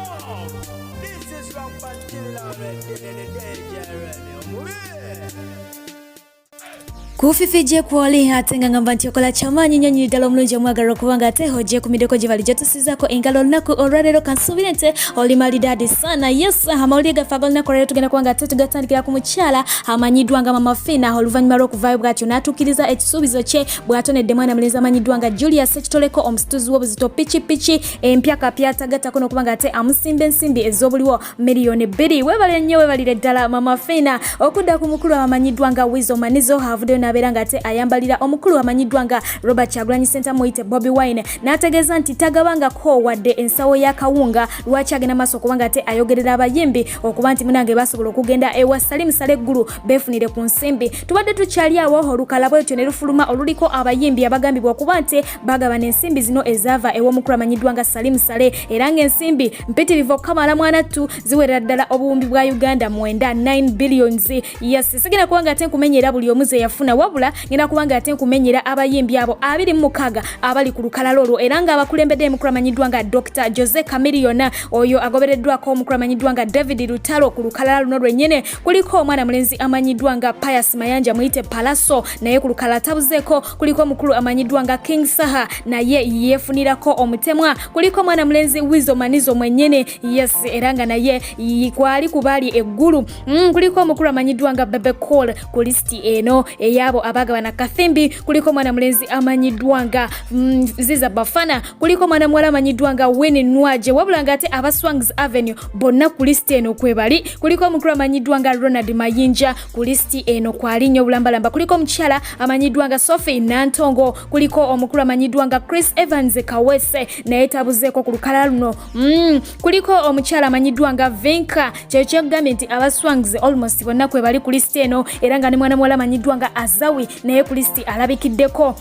This is Rampant Killer DJ. Kufifi kwoli ate nga ngamba nti okola kyamaanyi nnyo nnyini ddala omulungi omwagalwa okubanga ate ogyekumiddeko gye bali gyetusizaako engalo olunaku olwaleero. Kansuubire nti oli malidaadi sana. Yes, amawulire gaffe ag'olunaku olwaleero tugenda kubanga ate tugatandikira ku mukyala amanyiddwa nga Mama Fina, oluvannyuma lw'okuvaayo bw'atyo n'atuukiriza ekisuubizo kye bw'atonedde mwana mulenzi amanyiddwa nga Julius Ekitoleko, omusituzi w'obuzito, pikipiki empya kapyatagattako n'okuba nga ate amusimba ensimbi ez'obuliwo 2 miliyoni. Weebale nnyo, weebalire ddala Mama Fina. Okudda ku mukulu amanyiddwa nga Wizo Manizo, avuddeyo n'abeera nga ate ayambalira omukulu amanyiddwa nga Robert Kyagulanyi Ssentamu, muyite Bobi Wine, n'ategeeza nti tagabangako wadde ensawo y'akawunga. Lwaki agenda maaso okuba nga ate ayogerera abayimbi okuba nti munange basobola okugenda ewa Salim Saleh Eggulu beefunire ku nsimbi? Tubadde tukyali awo, olukala bwetyo ne lufuluma oluliko abayimbi abagambibwa okuba nti bagabana ensimbi zino ezaava ew'omukulu amanyiddwa nga Salim Saleh, era ng'ensimbi mpitirivu okukamala mwanattu, ziwerera ddala obuwumbi bwa Uganda 9, 9 billions. Yes, sigenda kubanga ate nkumenyera buli omu ze yafuna, wabula ngenda kubanga ate nkumenyera abayimbi abo 26 abali ku lukalala olwo, era ng'abakulembedde omukulu amanyiddwa nga Dr Jose Chameleone, oyo agobereddwako omukulu amanyiddwa nga David Lutalo. Ku lukalala luno lwennyini kuliko omwana mulenzi amanyiddwa nga Pius Mayanja, muyite Palaso, naye ku lukalala tabuzeeko. Kuliko omukulu amanyiddwa nga King Saha, naye yeefunirako omutemwa. Kuliko omwana mulenzi Wizo Manizo mwennyini, yes, era nga naye kwali ku baali eggulu. Kuliko omukulu amanyiddwa nga Bebe Cool ku lisiti eno ey'abo abagabana kathimbi. Kuliko omwana mulenzi amanyiddwa nga Ziza Bafana. Kuliko omwana muwala amanyiddwa nga Winnie Nwagi, wabula nga ate aba Swangs Avenue bonna ku lisiti eno kwe bali. Kuliko omukulu amanyiddwa nga Ronald Mayinja, ku lisiti eno kwali nnyo obulambalamba. Kuliko omukyala amanyiddwa nga Sophie Nantongo. Kuliko omukulu amanyiddwa nga Chris Evans Kawese, naye tabuzeeko ku lukalala luno. Kuliko omukyala amanyiddwa nga Vinka. Kyekyo kyekugambye nti aba Swangs almost bonna kwe bali ku lisiti eno, era nga ne mwana muwala amanyiddwa nga Azawi naye ku lisiti alabikiddeko.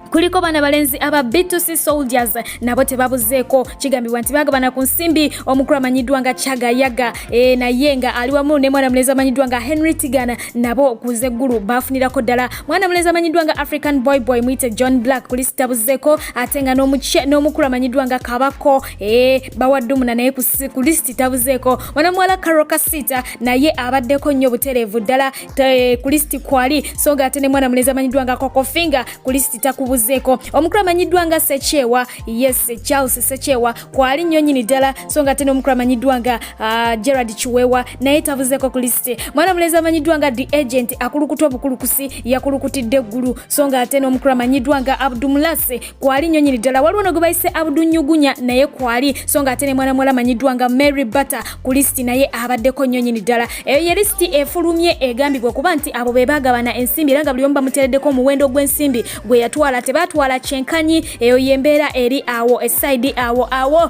Kuliko bana balenzi aba B2C Soldiers, nabo tebabuzeeko. Kigambibwa nti bagabana ku nsimbi omukulu amanyiddwa nga Chagayaga, naye nga ali wamu ne mwana mulenzi amanyiddwa nga Henry Tigana, nabo kuza eggulu bafunirako ddala. Mwana mulenzi amanyiddwa nga African Boy Boy, muyite John Black, ku lisiti tabuzeeko, ate nga n'omukulu amanyiddwa nga Kabako, Bawaddumuna, naye ku lisiti tabuzeeko. Mwana muwala Caro Kasita naye abaddeko nnyo butereevu ddala, ku lisiti kwali, so nga ate ne mwana mulenzi amanyiddwa nga Kokofinga ku lisiti takubuzeeko. Omukulu amanyiddwa nga Sekyewa, yes, Charles Sekyewa, kwali nnyo nnyini ddala, so nga ate n'omukulu amanyiddwa nga Gerard Kiweewa naye tabuzeeko ku lisiti. Mwana mulenzi amanyiddwa nga The Agent akulukuta obukulukusi, yakulukutidde eggulu, so nga ate n'omukulu amanyiddwa nga Abdumulase kwali nnyo nnyini ddala. Waliwo nogwe bayise Abdu Nyugunya, naye kwali, so nga ate ne mwana muwala amanyiddwa nga Mary Butter ku lisiti naye abaddeko nnyo nnyini ddala. Eyo ye lisiti efulumye egambibwa okuba nti abo be bagabana ensimbi, era nga buli omu bamuteereddeko omuwendo gw'ensimbi gwe yatwala. Tebatwala kyenkanyi. Eyo yembeera eri awo eside awo awo.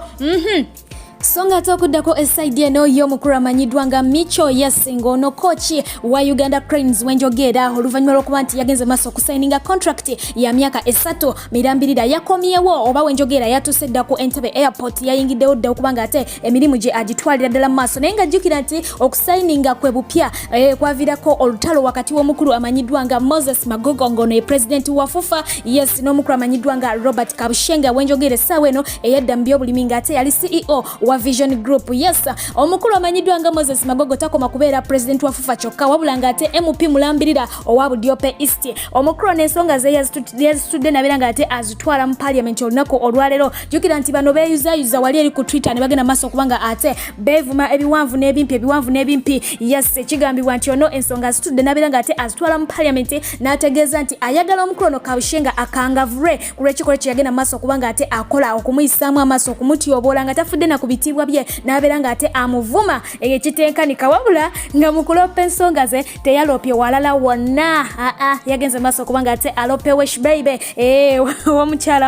So nga ate okuddako eside eno y'omukulu amanyiddwa nga Micho, yes, ng'ono coach wa Uganda Cranes wenjogeera, oluvannyuma lw'okuba nti yagenze maaso okusayininga contract ya myaka 3 mirambirira, yakomyewo oba wenjogeera yatuuse dda ku Entebbe Airport, yayingiddewo dda okuba nga ate emirimu gye agitwalira ddala mu maaso. Naye nga jjukira nti okusayininga kwe bupya kwaviirako olutalo wakati w'omukulu amanyiddwa nga Moses Magogo, ng'ono ye president wa FUFA, yes, n'omukulu amanyiddwa nga Robert Kabushenga, wenjogeera essaawa eno eyadda mu byobulimi ng'ate yali CEO wa Vision Group. Yes, omukulu amanyiddwa nga Moses Magogo takoma kubeera president wa FUFA kyokka, wabula ng'ate MP mulambirira owa Budiope East. Omukulu ono ensonga ze yazitudde nabeera ng'ate azitwala mu parliament olunaku olwaleero. Jjukira nti bano beeyuzayuza wali eri ku Twitter ne bagenda maaso okuba nga ate beevuma ebiwanvu n'ebimpi, ebiwanvu n'ebimpi. Yes, kigambibwa nti ono ensonga azitudde nabeera ng'ate azitwala mu parliament, n'ategeeza nti ayagala omukulu ono Kabushenga akangavule ku lw'ekikolwa kye yagenda maaso okuba ng'ate akola, okumuyisaamu amaaso, okumutyoboola nga tafudde na ku bitiibwa bye, n'abeera ng'ate amuvuma ekitenkanika. Wabula nga mu kuloopa ensonga ze teyaloopye walala wonna, aa, yagenze maaso okuba ng'ate alope Wesh Baby omukyala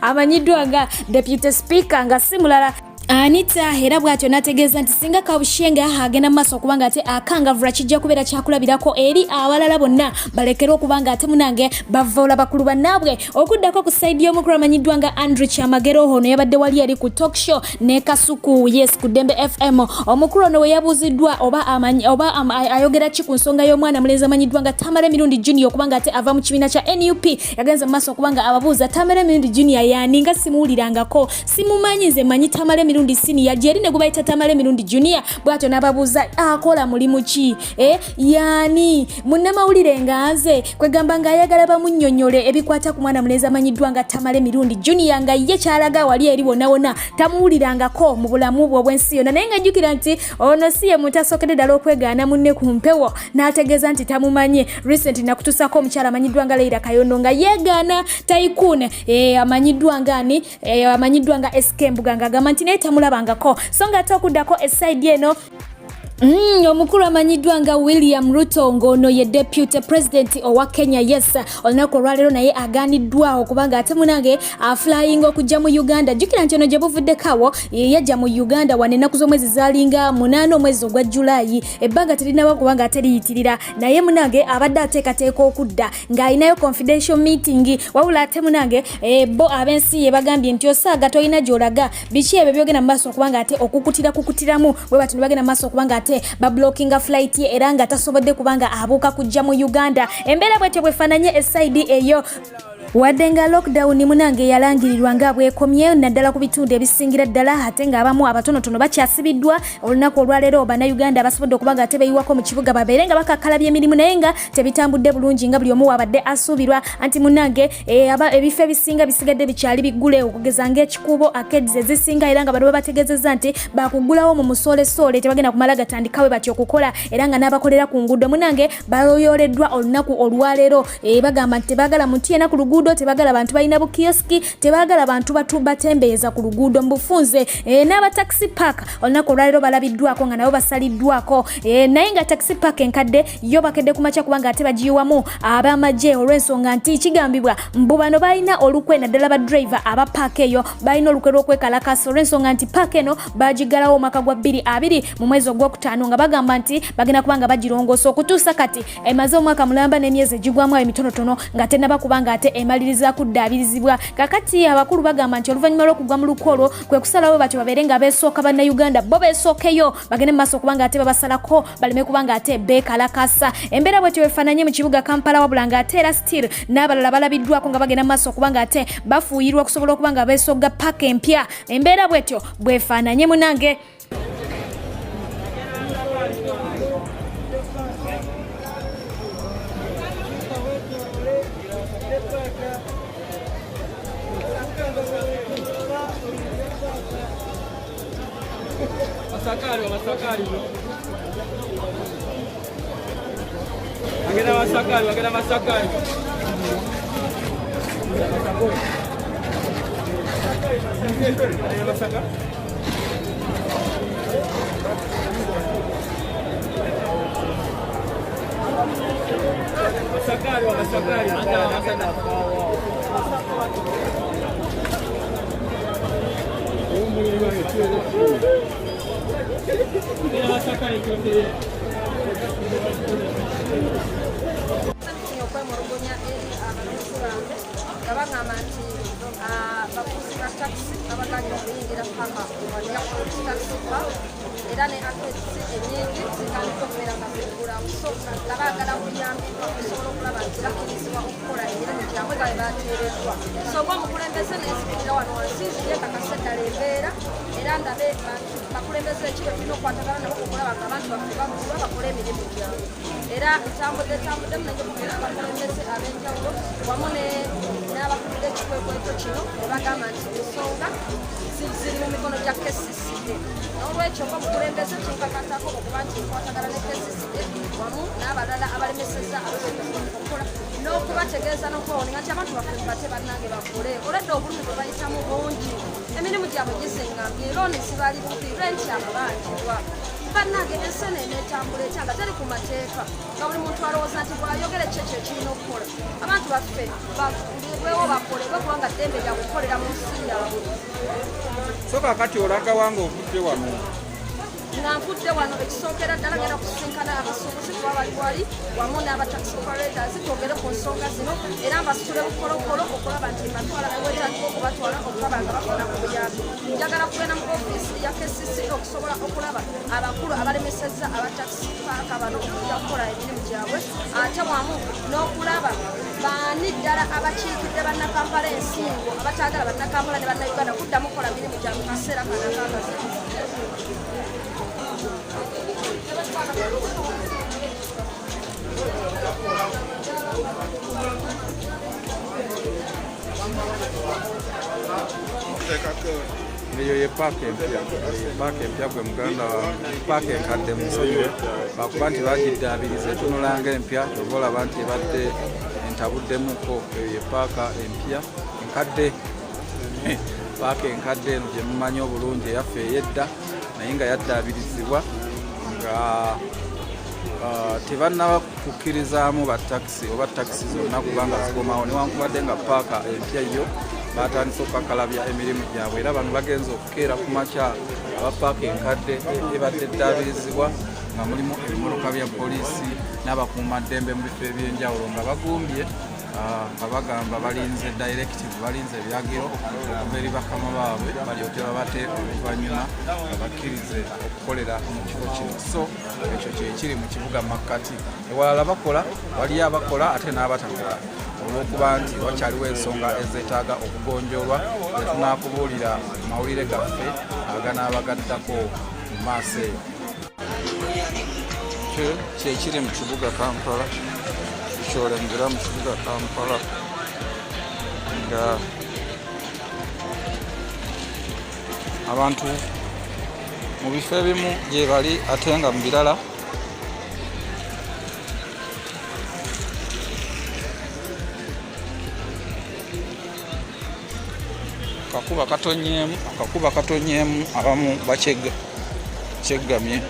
amanyiddwa nga deputy speaker, nga si mulala Anita. Era bw'atyo n'ategeeza nti singa Kabushenga agenda mu maaso okuba nga ate akangavula, kijja kubeera kyakulabirako eri abalala bonna balekere okuba nga ate munange bavoola bakulu bannaabwe. Okuddako ku side y'omukulu amanyiddwa nga Andrew Kyamagero, ono yabadde wali eri ku talk show ne Kasuku, yes, ku Ddembe FM. Omukulu ono we yabuuziddwa oba oba ayogera ki ku nsonga y'omwana mulenzi amanyiddwa nga Tamale Mirundi Junior okuba nga ate ava mu kibiina kya NUP, yagenze mu maaso okuba nga ababuuza, "Tamale Mirundi Junior yaani? Nga simuwulirangako, simumanyi. Nze manyi Tamale Mirundi Mirundi Senior gyeri ne gubayita Tamale Mirundi Junior, bw'atyo n'ababuuza akola mulimu ki, yaani munnamawulire nga nze, kwegamba ng'ayagala bamunnyonnyole ebikwata ku mwana mulenzi amanyiddwa nga Tamale Mirundi Junior, nga ye kyalaga wali eri wonna wonna tamuwulirangako mu bulamu bwe obw'ensi yonna. Naye nga jjukira nti ono si ye muntu asookedde ddala okwegaana munne ku mpewo n'ategeeza nti tamumanye. Recent nakutuusako omukyala amanyiddwa nga Leila Kayondo nga yeegaana tycoon amanyiddwa nga ani, amanyiddwa nga SK Mbuga, ng'agamba nti naye tamulabangako. So nga ate okuddako eside eno, omukulu amanyiddwa nga William Ruto, ng'ono ye deputy president owa Kenya, yes, olunaku olwaleero naye agaaniddwa okubanga ate munange aflyinga okujja mu Uganda. Jjukira nti ono gye buvuddeko awo yajja mu Uganda wano ennaku z'omwezi zaalinga 8 omwezi ogwa Julayi, ebbanga terinaba kubanga ate liyitirira, naye munange abadde ateekateeka okudda ng'alinayo confidential meeting. Wabula ate munange bo ab'ensi ye bagambye nti osaaga tolina gy'olaga, biki ebyo byogenda mu maaso okubanga ate okukutira kukutiramu bwe bati ne bagenda mu maaso okubanga ate bablockinga flight ye, era nga tasobodde kubanga abuuka kujja mu Uganda. Embeera bwetyo bwefaananye eside eyo. Wadde nga lockdown munange yalangirirwa nga bwekomye naddala ku bitundu ebisingira ddala, ate ng'abamu abatonotono bakyasibiddwa, olunaku olwaleero bannayuganda basobodde okuba nga ate beeyiwako mu kibuga babeere nga bakakkalabya emirimu, naye nga tebitambudde bulungi nga buli omu wabadde asuubirwa. Anti munange ebifo ebisinga bisigadde bikyali biggule, okugeza ng'ekikuubo, arcades ezisinga, era nga bano babategeezezza nti bakuggulawo mu musolesoole, tebagenda kumala gatandikawe batyo okukola. Era nga n'abakolera ku nguudo munange bayoleddwa olunaku olwaleero, bagamba nti tebaagala muntu yenna ku luguudo, tebagala bantu balina bukiyosiki, tebaagala bantu batembeeza ku luguudo mu bufunze. N'aba taxi park olunaku olwaleero balabiddwako nga nabo basaliddwako, naye nga taxi park enkadde yo bakedde ku makya kubanga ate bagiyiwamu ab'amagye, olw'ensonga nti kigambibwa mbu bano balina olukwe, naddala ba driver aba paaka eyo balina olukwe lw'okwekalakasa, olw'ensonga nti paaka eno bagigalawo omwaka gwa 2020 mu mwezi ogwokutaano nga bagamba nti bagenda kuba nga bagirongoosa. Okutuusa kati emaze omwaka mulamba n'emyezi egigwamu ayo mitonotono nga tennaba kubanga ate emaliriza kuddaabirizibwa. Kakati abakulu bagamba nti oluvannyuma lw'okugwa mu lukwo olwo kwe kusalawo batyo babeere nga beesooka, bannayuganda bo beesookeyo bagende mu maaso okubanga ate babasalako baleme kubanga ate beekalakasa. Embeera bwetyo wefaananye mu kibuga Kampala. Wabula ng'ate era still n'abalala balabiddwako nga bagenda mu maaso okubanga ate bafuuyirwa okusobola okuba nga beesogga paaka empya. Embeera bwetyo bwefaananye munange. Masakari, Masakari. Agenda Masakari, agenda Masakari. Masakari. Masakari, Masakari. Okwemulugunya eri abalonzi bange nga bagamba nti bavuzi ba takisi babaganye okuyingira paka taxi park, era ne arcades enyingi zitandika okubeera nga ziggulawo, so nga baagala kuyambibwa okusobola okulaba nti bakkirizibwa okukola emirimu gyabwe nga bwe bateereddwa. So nga omukulembeze nenzikirira wano wansi nzije kakase ddala embeera era ndabe bakulembeze ekiro tulina okukwatagana nabo okulaba nga abantu baffe bagulwa bakole emirimu gyabwe. Era ntambudde ntambuddemu nenjokugenda abakulembeze ab'enjawulo wamu n'abakulira ekikwekweto kino ne bagamba nti ensonga ziri mu mikono gya KCCA. N'olwekyo nga omukulembeze kinkakatako okuba nti nkwatagana ne KCCA wamu n'abalala abalemeseza okukola n'okubategeeza n'okubawoninga nti abantu baffe bate bannange bakole, olwedde obulumi bwe bayitamu bungi, emirimu gyabwe gizingambye, looni zibali bubi, renti ababanjibwa. Bannange, ensi eno eneetambula etya nga teri ku mateeka, nga buli muntu alowooza nti bw'ayogera ekyo ekyo ekirina okukola? Abantu baffe balibwewo bakolebwe, kubanga ddembe lyakukolera mu nsi yaabwe. So kakati olaga wange ovudde wano? Nga nvudde wano, ekisookera ddala ngenda kusisinkana abasuubuzi kuba bali wali wamu n'aba taxi operators, twogere ku nsonga zino era mbasitule bukolokolo okulaba nti mbatwala ewetandika okubatwala okulaba nga bafuna ku buyambi. Njagala kugenda mu ofiisi ya KCC okusobola okulaba abakulu abalemesezza aba taxi park bano okujja kukola emirimu gyabwe, ate wamu n'okulaba baani ddala abakiikidde Bannakampala ensingo abataagala Bannakampala ne Bannayuganda kuddamu kukola mirimu gyabwe kaseera kano akakazi. Eyo ye paaka empya, paaka empya gwe muganda wange. Paaka enkadde musonyiwe lwakuba nti bagiddaabiriza etunula nga empya, kyova olaba nti ebadde entabuddemuko. Eyo ye paaka empya enkadde, paaka enkadde eno gye mumanyi obulungi eyaffe ey'edda, naye nga yaddaabirizibwa nga tebannaba kukkirizaamu ba takisi oba takisi zonna kubanga zikomawo, newankubadde nga paaka empya yo batandise okukakalabya emirimu gyabwe. Era bano bagenze okukeera ku makya aba paaka enkadde ebadde eddaabirizibwa, nga mulimu ebimotoka bya poliisi n'abakuumaddembe mu bifo ebyenjawulo, nga bagumbye, nga bagamba balinze directive, balinze ebiragiro okuva eri bakama baabwe, balyoke babate oluvannyuma nga bakkirize okukolera mu kifo kino. So ekyo kyekiri mu kibuga makkati. Ewalala bakola, waliyo abakola ate n'abatakola olw'okuba nti wakyaliwo ensonga ezeetaaga okugonjoolwa, zetunaakubuulira mawulire gaffe aganaaba gaddako mu maaso. Eyo kyo kyekiri mu kibuga Kampala, kyolengera mu kibuga Kampala nga abantu mu bifo ebimu gye bali, ate nga mu birala kakuba katonyemu, akakuba katonyemu, abamu bakyeggamye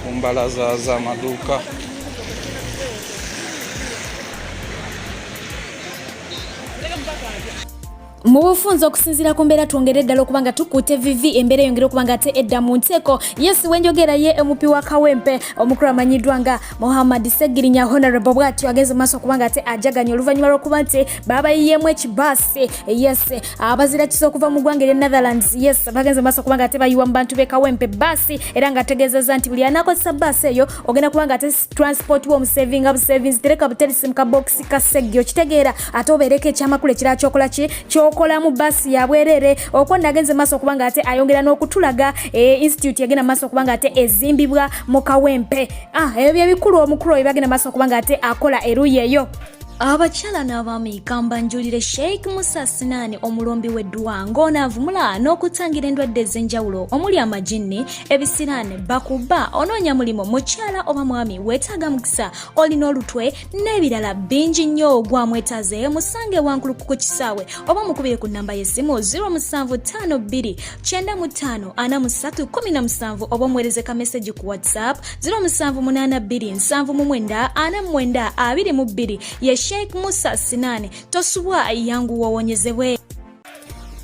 ku mbalaza z'amaduuka. Mu bufunze, okusinziira ku mbeera, twongere ddala okuba nga tukuute vivi, embeera eyongere okuba nga ate edda mu nteeko. Yes, wenjogera ye MP wa Kawempe omukulu amanyiddwa nga Muhammad Segirinya Honorable bw'atyo agenze mu maaso okuba nga ate ajaganya oluvannyuma lw'okuba nti babayiyeemu ekibaasi. Yes, abazira kisa okuva mu ggwanga erya Netherlands. Yes, bagenze mu maaso okuba nga ate bayiwa mu bantu b'e Kawempe baasi, era ng'ategeezezza nti buli anaakozesa baasi eyo ogenda kuba nga ate transport wo omusavinga busavings. Tereka buterisi mu kabokisi ka seggi, okitegeera, ate obeereko ekyamakulu ekirala kyokola ki kyokolamu baasi yabwerere. Okwo nagenze maaso okuba nga ate ayongera n'okutulaga institute egenda maaso okuba nga ate ezimbibwa mu Kawempe. Ebyo byebikulu omukulu oyo bagenda maaso okuba nga ate akola eruuyi eyo. Abakyala n'abaami, kambanjulire Sheikh Musa Sinaani, omulombi w'eddwa, ng'onaavumula n'okutangira endwadde ez'enjawulo omuli amajinni, ebisiraane, bakuba, onoonya mulimu, mukyala oba mwami weetaaga mukisa, olina olutwe n'ebirala bingi nnyo. Gwamwetaaze musange Wankuluku ku kisaawe oba mukubire ku nnamba y'essimu 0752 95 43 17, oba omuweereze ka meseji ku WhatsApp 0782 79 49 22. Ye Sheikh Musa Sinaani, tosubwa, yanguwa owonyezebwe.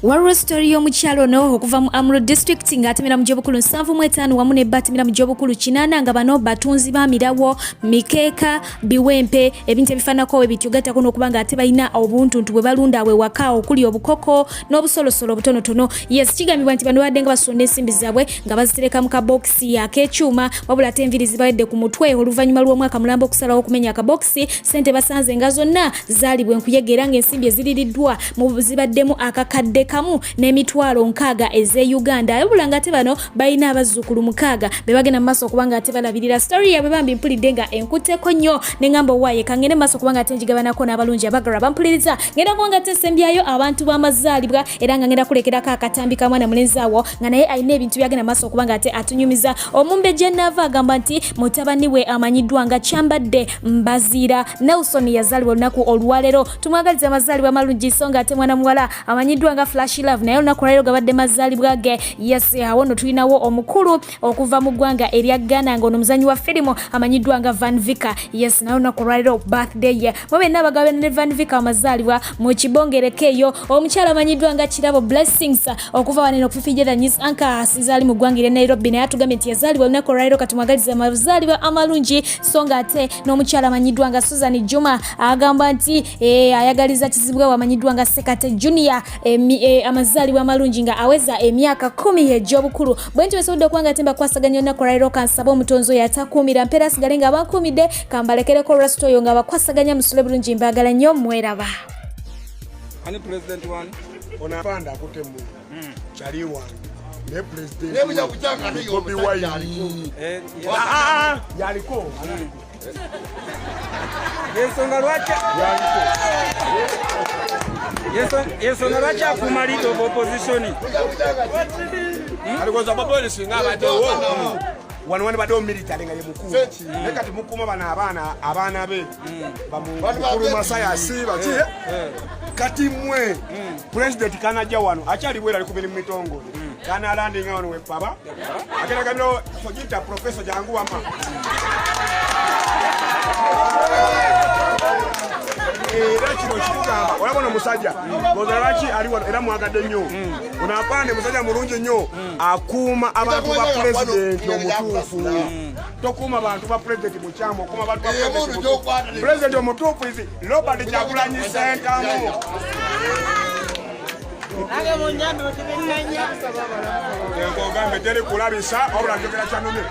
Waliwo sitori y'omukyalo ono okuva mu Amuru District ng'atemera mu gy'obukulu 75 wamu ne batemera mu gy'obukulu 80, nga bano batunzi ba mirawo, mikeeka, biwempe, ebintu ebifaananako we bityo, gattako n'okuba nga ate balina obuntuntu bwe balunda awe waka okuli obukoko n'obusolosolo obutonotono. Yes, kigambibwa nti bano babadde nga basonda ensimbi zaabwe nga bazitereka mu kabokisi ak'ekyuma, wabula ate enviiri zibawedde ku mutwe. Oluvannyuma lw'omwaka mulamba okusalawo okumenya akabokisi, sente basanze nga zonna zaalibwa enkuyege, era ng'ensimbi eziririddwa zibaddemu 1,060,000 ez'e Uganda. Wabula nga ate bano balina abazzukulu 6 be bagenda mu maaso okuba nga ate balabirira. Story yaabwe bambi mpulidde nga enkutteko nnyo, ne ŋŋamba owaaye kangende mu maaso okuba nga ate ngigabanako n'abalungi abagalwa bampuliriza. Ngenda kuba nga ate nsembyayo abantu b'amazaalibwa, era nga ngenda kulekerako akatambi ka mwana mulenzi awo nga naye alina ebintu byagenda maaso okuba nga ate atunyumiza. Omumbejja naava agamba nti mutabani we amanyiddwa nga Kyambadde Mbaziira Nelson yazaalibwa olunaku olwaleero, tumwagaliza amazaalibwa amalungi. So nga ate mwana muwala amanyiddwa nga Flash Flash Love, naye olunaku olwaleero gabadde mazaalibwa ge. Yes, awo nno tulinawo omukulu okuva mu ggwanga erya Ghana nga ono muzanyi wa firimu amanyiddwa nga Van Vicker. Yes, naye olunaku olwaleero birthday ye. Mwe benna abagaba ne Van Vicker amazaalibwa mu kibongereko eyo. Omukyala amanyiddwa nga Kirabo Blessings okuva wano eno okufifijera News Anchor asinze ali mu ggwanga erya Nairobi, naye atugambye nti yazaalibwa olunaku olwaleero, katumwagalize amazaalibwa amalungi. So nga ate n'omukyala amanyiddwa nga Susan Juma agamba nti ayagaliza kizibwe amanyiddwa nga Sekate Junior amazaalibwa amalungi nga aweza emyaka 10 egy'obukulu. Bwe ntyo nsobodde okuba nga ate mbakwasaganya olunaku olwaleero, kansaba omutonzi oyo atakuumira mpeera asigale nga abankuumidde, kambalekereko olwasito oyo nga abakwasaganya musule bulungi. Mbaagala nnyo, mweraba. Ani president wani? Ono afande akutte emmundu kyali wange, naye president Bobi Wine yaliko. Yensonga lwaki yensonga lwaki akuuma leader of opposition? Alikoza Bobi Wine singa abaddewo wano wano baddewo military nga ye mukulu, naye kati mukuuma bano abaana be bamukulu Masayasi baki. Kati mmwe president kanajja wano akyali bwera ali ku mirimu mitongole, kanalandinga wano wepaba agenda gambira sogita professor jangu wama. Era kino kikugamba olaba ono musajja goza lwaki ali wano era mwagadde nnyo. Ono apande musajja mulungi nnyo, akuuma abantu ba pulezidenti omutuufu. Tokuuma bantu ba pulezidenti mukyamu, okuuma abantu ba pulezidenti mutuufu. Pulezidenti omutuufu izi Robert Kyagulanyi Ssentamu. Ogambe teri kulabisa wabula njogera kyanumye.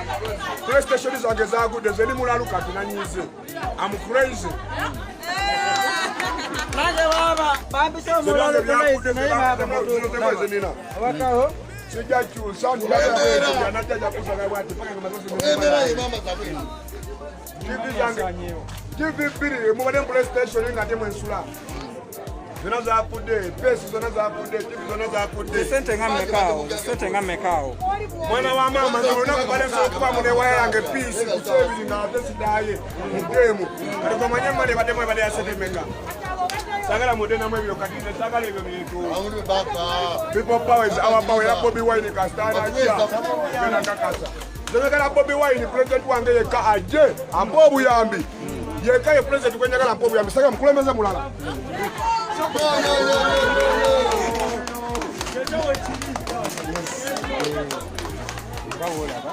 PlayStation zange zagudde, ze ndi mulalu kati nanyize. Am crazy. Zebyange byagudde zenina sijja kyusa najja jakusaga bwati paka nga masozi. TV zange, TV bbiri mubadde mu PlayStation nga ate mwensula, zonna zafudde, pesi zonna zafudde, TV zonna zafudde. Sente nga mmekaawo? Sente nga mmekaawo? Mwana wa maama, nze olunaku bale nsobola okubamu newaya yange piisi ku kyebiri nga ate sidaaye mugeemu. Kati gomanye mane baddemu ebadde ya sente meka? Sagala mudde namu ebyo, kati nze sagala ebyo bintu. People power is our power. Era Bobi Wine kasitaana ajja genda kakasa. Nze Bobi Wine president wange yekka ajje ampe obuyambi yekka, ye president gwe njagala ampe obuyambi, sagala mukulembeze mulala. Nga woolaba.